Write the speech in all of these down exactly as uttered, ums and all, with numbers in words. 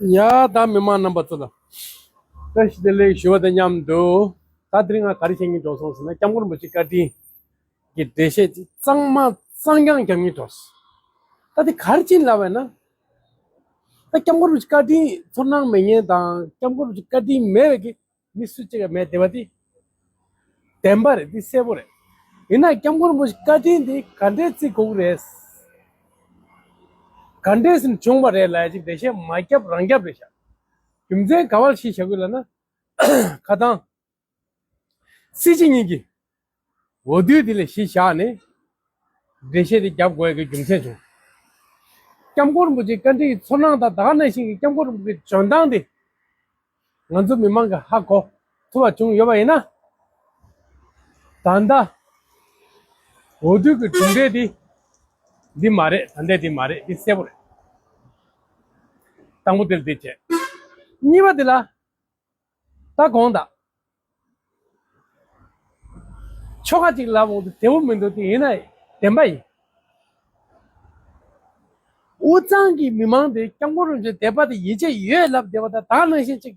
ཡ་ད་མི་མང་རྣམ་པ་ཚོ་ལ་བཀྲ་ཤིས་བདེ་ལེགས་ཞུ་བ་དང་མཉམ་དུ། ད་དེ་རིང་ང་ག་རེ་བཤད་སྙིང་འདོད་སོང་ཟེར་ན། སྐྱབས་མགོན་རིན་པོ་ཆེ་བཀའ་དྲིན་གྱི་འགྲེལ་བཤད་ཅིག་གཙང་མ་གཙང་རྐྱང་རྒྱབ་སྙིང་འདོད། ད་དེ་ག་རེ་བྱས་ནས་ལབ་པ་ཡིན་ན། ད་སྐྱབས་མགོན་རིན་པོ་ཆེ་བཀའ་དྲིན་ཚོར་སྣང་མེད་མཁན་དང་སྐྱབས་མགོན་རིན་པོ་ཆེ་བཀའ་དྲིན་མེད་པའི་གི་མི་སུ་གཅིག་ཀྱང་མེད་བསྡད་པ་དེ་བདེན་པ་རེད། འདི་གསལ་པོ་རེད། ཡིན་ན་སྐྱབས་མགོན་རིན་པོ་ཆེ་བཀའ་དྲིན་འདི་ག་འདྲས་བརྩི་དགོས་ཀྱི་རེད། ག་འདྲས་ཟིན་བྱུང་བ་རེད་ལབ་ཡ་ཅིག་འགྲེལ་བཤད་མ་རྒྱབ་རང་རྒྱབ་རེད་ཤག་རྒྱུ་མཚན་ག་བ་ལ་གཞི་བཞག་དགོས་ལབ་ན། ཁ་སང་སྲིད་སྤྱི་གཉིས་ཀྱིས་འོས་བསྡུ་འདི་ལ་གཞི་བཞག་ནས་འགྲེལ་བཤད་འདི་རྒྱབ་དགོས་ཡ་གི་རྒྱུ་མཚན་བྱུང་། སྐྱབས་མགོན་རིན་པོ་ཆེ་བཀའ་དྲིན་གྱི་ཚོར་སྣང་དང་ད་ག་ནང་བཞིན་གྱི་སྐྱབས་མགོན་རིན་པོ་ཆེའི་འཇོན་ཐང་འདི་ང་ཚོ་མི་མང་གིས་ཧ་གོ་ཐུབ་པ་བྱུང་ཡོད་པ་ཡིན་ན། ད་ལྟ་འོས་བསྡུ་གི་གྲུབ་འབྲས་འདི་འདི་མ་རེད། ད་ལྟའི་འདི་མ་རེད། འདི་གསལ་པོ་རེད། དང་པོ་དེ་ལ་དེ་བྱས། གཉིས་པ་དེ་ལ་ད་དགོངས་དག་ཆོལ་ཁ་གཅིག་ལབ་འོང་དུས་བདེ་པོ་མི་འདུག་དེ་ཡིན་ན་བདེན་པ་ཡིན། དབུས་གཙང་གི་མི་མང་དེ་སྐྱབས་མགོན་རིན་པོ་ཆེ་དད་པ་དང་ཡིད་ཆེས་ཡོད་ལབ་བསྡད་པ་དང་། ད་ག་ནང་བཞིན་གཅིག་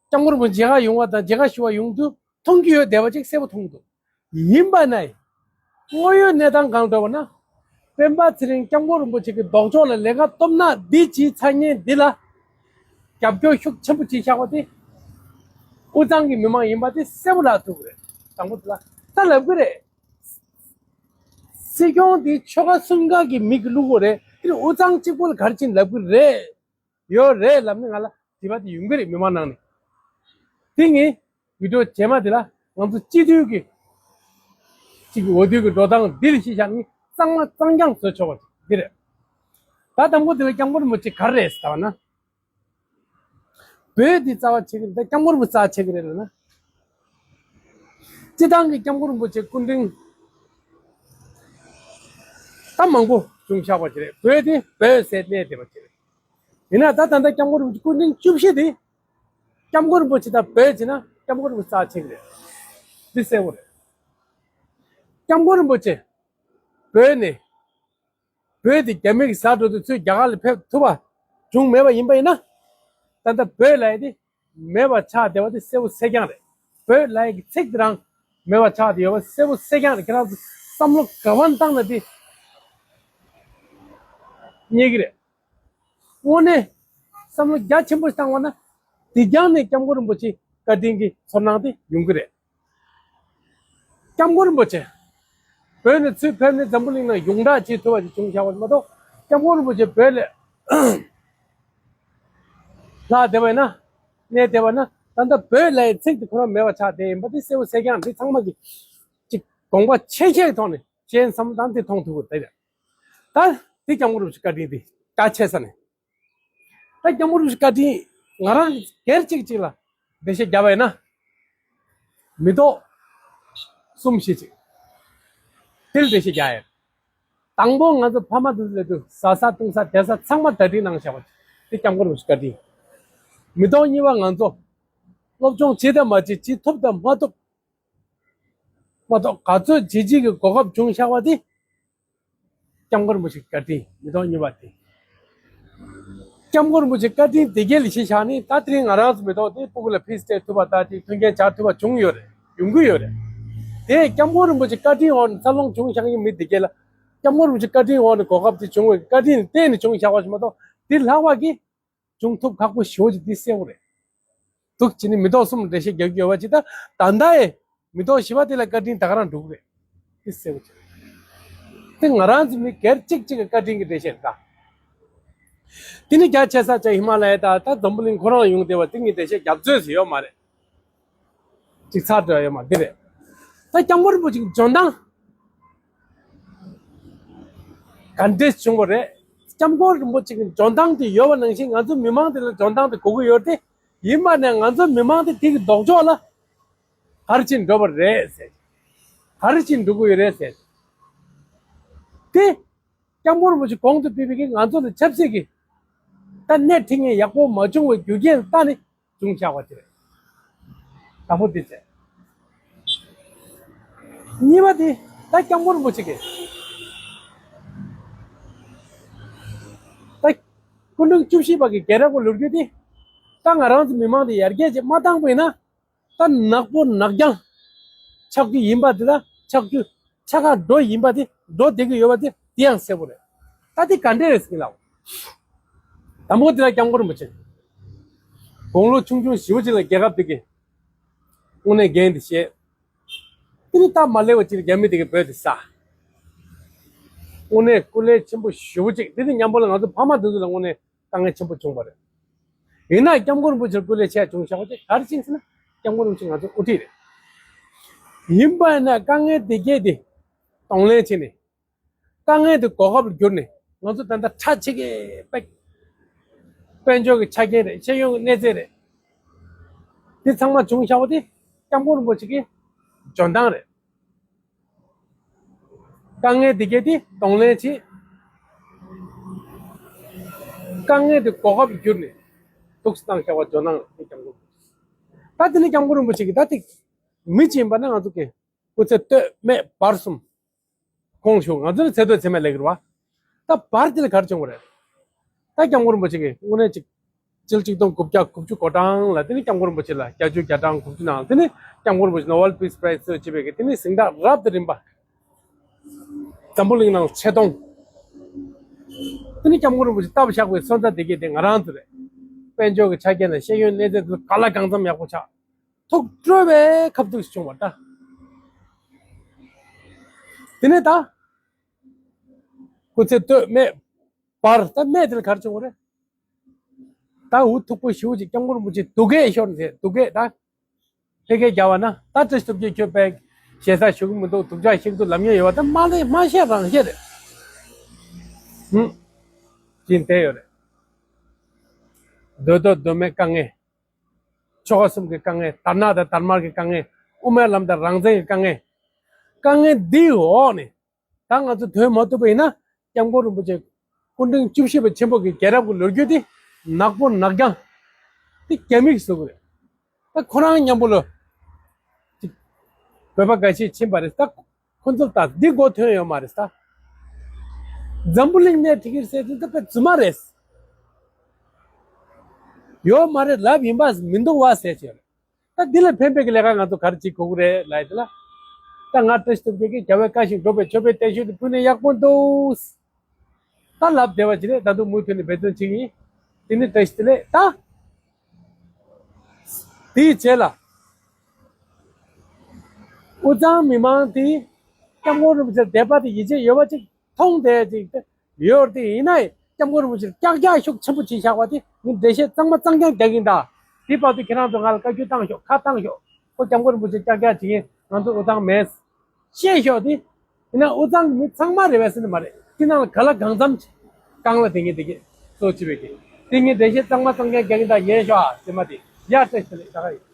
སྐྱབས་མགོན་རིན་པོ་ཆེ་མཇལ་ཁ་ཡོང་བ་དང་མཇལ་ཁ་ཞུ་བ་ཡོང་དུས་མཐོང་གི་ཡོད་བསྡད་པ་ཅིག་གསལ་པོ་མཐོང་འདུག་ཡིན་པ་ན་དངོས་ཡོད་གནས་སྟངས་གང་འདྲ་བ་ན། སྤེན་པ་ཚེ་རིང་སྐྱབས་མགོན་རིན་པོ་ཆེ་གི་ལྡོག་ཕྱོགས་ལ་ལས་ཀ་སྟོབས་ནག་འདི་བྱས་ཚར་མཁན་འདི་ལ་རྒྱབ་སྐྱོར་ཤུགས་ཆེན་པོ་བྱས་བཞག་པ་དེ་དབུས་གཙང་གི་མི་མང་ཡིན་པ་དེ་གསལ་པོ་ལབ་ཐུབ་ཀྱི་རེད། དང་པོ་དེ་ལ་ད་ལབ་ཀྱི་རེད། སྲིད་སྐྱོང་དེ་ཆོལ་ཁ་གསུམ་ཀ་གི་མི་གིས་བླུགས་པ་རེད། དེ་ནི་དབུས་གཙང་གཅིག་པོ་ལ་ག་རེ་བྱས་ནས་ལབ་ཀྱི་རེད། ཡོད་རེད་ལབ་ནས་ང་ལ་དྲི་བ་དེ་ཡོང་གི་རེད། མི་མང་ནང་ནས། དེ་ངས་བི་ཌི་ཡོ་རྗེས་མ་དེ་ལ་ང་ཚོ་སྤྱི་འཐུས་ཀྱི་གཅིག་གི་འོས་བསྡུ་གི་འགྲོ་སྟངས་འདི་ལ་གཞི་བཞག་ནས་གཙང་མ་གཙང་རྐྱང་བཟོ་ཆོག་པ་འདི་རེད། ད་དང་པོ་དེ་ལ་སྐྱབས་མགོན་རིན་པོ་ཆེ་ག་རེ་རེད་ཟེར་བ་ན། བོད་འདི་རྩ་བ་ཆགས་ཀྱི་རེད། ད་སྐྱབས་མགོན་རིན་པོ་ཆེ་རྩ་བ་ཆགས་ཀྱི་རེད་ལབ་ན། སྤྱིར་བཏང་གི་སྐྱབས་མགོན་རིན་པོ་ཆེ་སྐུ་ཕྲེང་ད་མང་པོ་བྱུང་བཞག་པ་ཅིག་རེད། བོད་དེ་བོད་ཟེར་གནས་བསྡད་པ་ཅིག་རེད། ཡིན་ན་ད་ད་ལྟ་སྐྱབས་མགོན་རིན་པོ་ཆེ་སྐུ་ཕྲེང་བཅུ་བཞི་དེ་སྐྱབས་མགོན་རིན་པོ་ཆེ་དང་བོད་བྱས་ན་སྐྱབས་མགོན་རིན་པོ་ཆེ་རྩ་ཆེ་གི་རེད། འདི་གསལ་པོ་རེད། སྐྱབས་མགོན་རིན་པོ་ཆེ་བོད་ནས་བོད་དེ་རྒྱ་མི་གིས་ཟ་འགྲོ་དུས་ཚོད་རྒྱ་གར་ལ་ཕེབས་ཐུབ་པ་བྱུང་མེད་པ་ཡིན་པ་ཡིན་ན། ད་ལྟ་བོད་ལབ་ཡ་དེ་མེད་པ་ཆགས་བསྡད་པ་དེ་གསལ་པོ་གསལ་རྐྱང་རེད། བོད་ལབ་ཡ་གི་ཚིག་དེ་རང་མེད་པ་ཆགས་བསྡད་ཡོད་པ་གསལ་པོ་གསལ་རྐྱང་རེད། ཁྱེད་རང་ཚོ་བསམ་བློ་ག་པར་བཏང་ན་དེ་རྙེད་ཀྱི་རེད། དངོས་གནས་བསམ་བློ་རྒྱ་ཆེན་པོ་བཏང་བ་ན་དེ་རྐྱང་ནས་སྐྱབས་མགོན་རིན་པོ་ཆེ་བཀའ་དྲིན་གྱི་ཚོར་སྣང་དེ་ཡོང་གི་རེད། སྐྱབས་མགོན་རིན་པོ་ཆེ་བོད་ནས་ཚུར་ཕེབས་ནས་འཛམ་བུ་གླིང་ནང་ཡོངས་གྲགས་བྱེད་ཐུབ་པ་ཞིག་བྱུང་བཞག་པ་མ་གཏོགས། སྐྱབས་མགོན་རིན་པོ་ཆེ་བོད་ལ་ལྷག་བསྡད་པ་ཡིན་ན། གནས་བསྡད་པ་ན་ད་ལྟ་བོད་ལབ་ཡའི་ཚིག་དེ་ཁོ་རང་མེད་པ་ཆགས་བསྡད་ཡིན་པ་དེ་གསལ་པོ་གསལ་རྐྱང་། འདི་ཚང་མ་གི་ཅིག་དགོངས་པ་ཆེ་ཆེའི་ཐོག་ནས་གཞན་བསམ་བློ་བཏང་དེ་མཐོང་ཐུབ་དགོས། དེ་རེད། ད་དེ་སྐྱབས་མགོན་རིན་པོ་ཆེ་བཀའ་དྲིན་དེ་རྒྱ་ཆེ་ས་ནས། ད་སྐྱབས་མགོན་རིན་པོ་ཆེ་བཀའ་དྲིན་ང་རང་སྒེར་གཅིག་གཅིག་ལ་འགྲེལ་བཤད་བརྒྱབ་པ་ཡིན་ན། མི་ཐོག་གསུམ་བཞི་ཅིག་དེ་ལ་འགྲེལ་བཤད་རྒྱག་ཡ། དང་པོ་ང་ཚོ་ཕ་མ་དེ་ཚོ་ལ་དུ་ཟ་ས་འཐུང་ས་བསྡད་ས་ཚང་མ་གྲ་སྒྲིག་གནང་བཞག་པ་དེ་སྐྱབས་མགོན་རིན་པོ་ཆེ་བཀའ་དྲིན། མི་ཐོག་གཉིས་པ་ང་ཚོ་སློབ་སྦྱོང་བྱེད་དང་མ་བྱེད། བྱེད་ཐུབ་དང་མ་ཐུབ། མ་གཏོགས་ག་ཚོད་བྱེད་ཀྱི་གོ་སྐབས་བྱུང་བཞག་པ་དེ་སྐྱབས་མགོན་རིན་པོ་ཆེའི་བཀའ་དྲིན། མི་ཐོག་གཉིས་པ་དེ། སྐྱབས་མགོན་རིན་པོ་ཆེའི་བཀའ་དྲིན་དེ་གས་ལ་གཞི་བཞག་ནས་ད་དེ་རིང་ང་རང་ཚོ་མི་ཐོག་དེ་སྤུ་གུ་ལ་ཕི་སྤྲད་ཐུབ་པ་དང་དེ་མཐུན་རྐྱེན་སྦྱར་ཐུབ་པ་བྱུང་ཡོད་རེད། ཡོང་གི་ཡོད་རེད། དེ་སྐྱབས་མགོན་རིན་པོ་ཆེའི་བཀའ་དྲིན་འོག་ནས་འཚར་ལོངས་བྱུང་བཞག་མཁན་མི་དེ་གས་ལ་སྐྱབས་མགོན་རིན་པོ་ཆེའི་བཀའ་དྲིན་འོག་ནས་གོ་སྐབས་དེ་བྱུང་བའི་བཀའ་དྲིན་ལ་བརྟེན་ནས་བྱུང་བཞག་པ་ཞིག་མ་གཏོགས་དེ་ལྷག་པ་གི་བྱུང་ཐུབ་ཁག་པོ་ཞེ་པོ་ཅིག་འདི་གསལ་པོ་རེད། འདུག་བྱས་ནས་མི་ཐོག་གསུམ་འགྲེལ་བཤད་རྒྱག་རྒྱུ་ཡོད་པ་ཅིག་ད་ད་ལྟ་ཡི་མི་ཐོག་བཞི་པ་དེ་ལ་བཀའ་དྲིན་ད་ག་རང་འགྲོ་གི་རེད། འདི་གསལ་པོ་ཅིག་རེད། དེ་ང་རང་ཚོ་མི་སྒེར་གཅིག་གཅིག་གི་བཀའ་དྲིན་གྱི་འགྲེལ་བཤད་རེད་ད། དེ་ནི་རྒྱ་ཆེ་ས་ཆ་ཧི་མ་ལ་ཡ་དང་ད་འཛམ་བུ་གླིང་ཁོ་རང་ཡོང་བསྡད་པ་དེ་ངས་འགྲེལ་བཤད་རྒྱབ་རྩོད་ཟེར་ཡོད་མ་རེད། ཅིག་ཚར་འགྲོ་ཡོད་མ་འདི་རེད། ད་སྐྱབས་མགོན་རིན་པོ་ཆེའི་འཇོན་ཐང་ག་འདྲས་བྱུང་བ་རེད། སྐྱབས་མགོན་རིན་པོ་ཆེའི་འཇོན་ཐང་དེ་ཡོད་པ་ནང་བཞིན་ང་ཚོ་མི་མང་དེ་ལ་འཇོན་ཐང་དེ་དགོས་ཀྱི་ཡོད་དེ། ཡིན་པ་ནས་ང་ཚོ་མི་མང་དེ་དེ་གི་ལྡོག་ཕྱོགས་ལ་ག་རེ་བྱས་འགྲོ་བ་རེད་ཟེར། ག་རེ་བྱས་འགྲོ་གི་ཡོད་རེད་ཟེར། དེ་སྐྱབས་མགོན་རིན་པོ་ཆེ་གོང་དུ་སྤེལ་བའི་གི་ང་ཚོ་ལ་ཆབ་སྲིད་ཀྱི་ད་སྣེ་ཁྲིད་མཁན་ཡག་པོ་མ་བྱུང་བའི་རྒྱུ་རྐྱེན་ལ་བལྟས་ནས་བྱུང་བཞག་པ་དེ་རེད། དང་པོ་དེ་བྱས། གཉིས་པ་དེ་ད་སྐྱབས་མགོན་རིན་པོ་ཆེ་གིས་ད་ སྐུ་ཕྲེང་བཅུ་བཞི་པ་གི་རྒྱལ་རབས་ཀྱི་ལོ་རྒྱུས་དེ། ད་ང་རང་ཚོ་མི་མང་དེ་ཡར་རྒྱས་ཅིག་མ་བཏང་པ་ཡིན་ན། ད་ནག་པོ་ནག་རྐྱང་ཆགས་རྒྱུ་ཡིན་པ་དེ། ད་ཆགས་རྒྱུ་ཆགས་ཁ་འགྲོ་ཡིན་པ་དེ། འགྲོ་བསྡད་ཀྱི་ཡོད་པ་དེ་དེ་ཡང་གསལ་པོ་རེད། ད་དེ་ག་འདྲས་རེད་ཟེར་གྱི་ལགས། དང་པོ་དེ་ལ་སྐྱབས་མགོན་རིན་པོ་ཆེ་དགུང་ལོ་ཆུང་ཆུང་ཞེ་པོ་ཅིག་ལ་རྒྱལ་ཁབ་དེ་གི་དངོས་གནས་འགན་དེ་བཞེས། དེ་ནི་སྟབས་མ་ལེགས་པ་ཅིག་ལ་རྒྱ་མི་དེ་གི་བོད་དེ་ཟ། དངོས་གནས་སྐུ་ལས་ཆེན་པོ་ཞེ་པོ་ཅིག་དེ་ནི་མཉམ་པོ་ལ་ང་ཚོ་ཕ་མ་དེ་ཚོ་ལ་དངོས་གནས་དཀའ་ངལ་ཆེན་པོ་བྱུང་བ་རེད། ཡིན་ན་སྐྱབས་མགོན་རིན་པོ་ཆེ་སྐུ་ལས་ཆེ་བྱུང་བཞག་པ་ཅིག་ག་རེ་ཕྱིན་ཟེར་ན། སྐྱབས་མགོན་རིན་པོ་ཆེ་ང་ཚོ་དབུ་ཁྲིད་རེད། ཡིན་པ་ཡིན་ན་དཀའ་ངལ་དེ་གས་དེ་གདོང་ལེན་བྱས་ནས། དཀའ་ངལ་དེ་གོ་སྐབས་ལ་བསྒྱུར་ནས། ང་ཚོ་ད་ལྟ་ཁྲ་ཆེ་གེ་དཔེ་དཔལ་འབྱོར་གྱི་ཆ་རྐྱེན་རེད། ཤེས་ཡོན་གྱི་གནས་ཚད་རེད། དེ་ཚང་མ་བྱུང་བཞག་པ་དེ་སྐྱབས་མགོན་རིན་པོ་ཆེ་གི་འཇོན་ཐང་རེད། དཀའ་ངལ་དེ་གས་དེ་གདོང་ལེན་བྱེད། དཀའ་ངལ་དེ་གོ་སྐབས་བསྒྱུར་ནས་ཐུགས་སུ་བཏང་བཞག་པ་འཇོན་ཐང་རེད། སྐྱབས་མགོན་རིན་པོ་ཆེ། ད་དེ་ནི་སྐྱབས་མགོན་རིན་པོ་ཆེ་གི་ད་དེ་མི་གཅིག་ཡིན་པ་ན་ང་ཚོ་གི་སྐུ་ཚེ་སྟོད་སྨད་བར་གསུམ་དགོངས་ཞུ། ང་ཚོ་ནི་ཚེ་སྟོད་ཚེ་སྨད་ལབ་ཀྱི་རེད་བ། ད་བར་དེ་ལ་ག་རེ་བྱུང་བ་རེད། ད་སྐྱབས་མགོན་རིན་པོ་ཆེ་གིས་དངོས་གནས་ཅིག་སྤྱི་ལོ་ཆིག་སྟོང་དགུ་བརྒྱ་དགུ་བཅུ་གོ་གྲངས་ལ་དེ་ནི་སྐྱབས་མགོན་རིན་པོ་ཆེ་ལ་བརྒྱད་ཅུ་གྱ་གྲངས་དགུ་བཅུ་ནང་དེ་ནི་སྐྱབས་མགོན་རིན་པོ་ཆེ་ནོ་བེལ་པིས་པ་རའིཛ་གཙོས་བྱས་པའི་གི་དེ་ནི་གཟེངས་རྟགས་རབ་དང་རིམ་པ་འཛམ་བུ་གླིང་ནང་ཆེ་མཐོང་། དེ་ནི་སྐྱབས་མགོན་རིན་པོ་ཆེ་བཏབ་བཞག་པའི་སོན་རྩ་དེ་གས་དེ་ང་རང་ཚོ་རེད། དཔལ་འབྱོར་གྱི་ཆ་རྐྱེན་དང་ཤེས་ཡོན་གནས་ཚད་དེ་ག་ལ་གང་འཚམ་ཡག་པོ་ཆགས། ཐུགས་སྤྲོ་བའི་ཁ་ཐུག་བྱུང་བ་ད། དེ་ནས་ད། སྐུ་ཚེ་སྟོད་སྨད་བར། ད་སྨད་དེ་ལ་ག་རེ་བྱུང་བ་རེད། ད་འུ་ཐུག་པོ་ཞེ་པོ་ཅིག་སྐྱབས་མགོན་རིན་པོ་ཆེ་སྡུག་སྐད་ཤོར་ནས་སྡུག་སྐད་ད། ཕལ་སྐད་རྒྱག་པ་ན། ད་བཀྲ་ཤིས་སྟོབས་རྒྱལ་ཁྱོད་དཔེ་ཞེ་ས་ཞུ་གི་མི་འདུག་སྡུག་ཅག་ཞིག་འདུག་ལབ་མྱོང་ཡོད་པ། ད་མ་ལས་མ་བཤད་རང་བཤད་རེད། ཧུམ། ཅིག་བསྡད་ཡོད་རེད། སྡོད་དང་སྡོད་མེད་དཀའ་ངལ། ཆོལ་ཁ་གསུམ་གྱི་དཀའ་ངལ། དར་ནག་དང་དར་དམར་གྱི་དཀའ་ངལ། དབུ་མའི་ལམ་དང་རང་བཙན་གྱི་དཀའ་ངལ། དཀའ་ངལ་འདིའི་འོག་ནས་ད་ང་ཚོ་ཐོན་མ་ཐུབ་པ་ཡིན་ན། སྐྱབས་མགོན་རིན་པོ་ཆེ་སྐུ་ཕྲེང་བཅུ་བཞི་པ་ཆེན་པོ་གི་རྒྱལ་རབས་ཀྱི་ལོ་རྒྱུས་དེ་ནག་པོ་ནག་རྐྱང་དེ་རྒྱ་མིས་བཟོ་གི་རེད། ད་ཁོ་རང་མཉམ་པོ་ལ་ཅིག་བོད་པ་འགའ་ཤས་ཕྱིན་པ་རེད། ད་ཁོ་ཚོ་ད་འདི་མགོ་ཐོན་ཡོད་མ་རེད་ད། འཛམ་བུ་གླིང་ནས་ཁྲིད་ཀྱི་ཟེར་དུས་ད་དཔེ་རྫུན་མ་རེད། ཡོད་མ་རེད་ལབ་ཡིན་པ་མི་འདུག་བ་ཟེར་བྱས། ད་འདི་ལ་ཕན་པའི་གི་ལས་ཀ་ང་ཚོ་ག་རེ་བྱེད་དགོས་ཀྱི་རེད་ལབ་ཡ་དེ་ལ། ད་ང་བཀྲ་ཤིས་སྟོབས་རྒྱལ་གྱིས་རྒྱལ་བའི་བཀའ་བཞིན་སྒྲུབ་པའི་མཆོད་པའི་རྟེན་མཆོག་དེ་ཕུལ་ན་ཡག་པོ་འདུག་ད་ལབ་བསྡད་པ་ཅིག་རེད། ད་དུང་མུ་མཐུད་ནས་འབད་བརྩོན་བྱེད་ཀྱི་ཡིན། དེ་ནི་བཀྲ་ཤིས་བདེ་ལེགས་ད། དེའི་རྗེས་ལ། དབུས་གཙང་མི་མང་དེས་སྐྱབས་མགོན་རིན་པོ་ཆེར་དད་པ་དང་ཡིད་ཆེས་ཡོད་པ་ཅིག་མཐོང་བསྡད་ཅིག་ཡོད་དེ། ཡིན་ན་ཡང་སྐྱབས་མགོན་རིན་པོ་ཆེར་ཀྱག་ཀྱག་ཤུགས་ཆེན་པོ་བྱས་བཞག་པ་དེ་ངས་འགྲེལ་བཤད་གཙང་མ་གཙང་རྐྱང་རྒྱག་གིན་གདའ། དེའི་བར་དུ་ཁྱེད་རང་ཚོ་ང་ལ་བཀའ་བཀྱོན་བཏང་ཤོག་ཁ་བཏང་ཤོག་ཁོ་སྐྱབས་མགོན་རིན་པོ་ཆེར་ཀྱག་ཀྱག་བྱེད་མཁན་ང་ཚོ་དབུས་གཙང་མེད། ཤེས་ཤོག་དེ། ཡིན་ན་དབུས་གཙང་གི་མི་ཚང་མ་རེད་པས་ཟེར་ནི་མ་རེད། དེ་ནང་ལ་ག་ལ་གང་འཚམ་རྐང་ལ་དེ་ངས་དེ་གས་གཙོ་བྱས་པའི་གི་དེ་ངས་འགྲེལ་བཤད་གཙང་མ་གཙང་རྐྱང་རྒྱག་གིན་གདའ། ཉན་ཤོག་ཨ་ཟེར་མ་དེ་ཡ་བཀྲ་ཤིས་བདེ་ལེགས་ད་ག་ཡིན།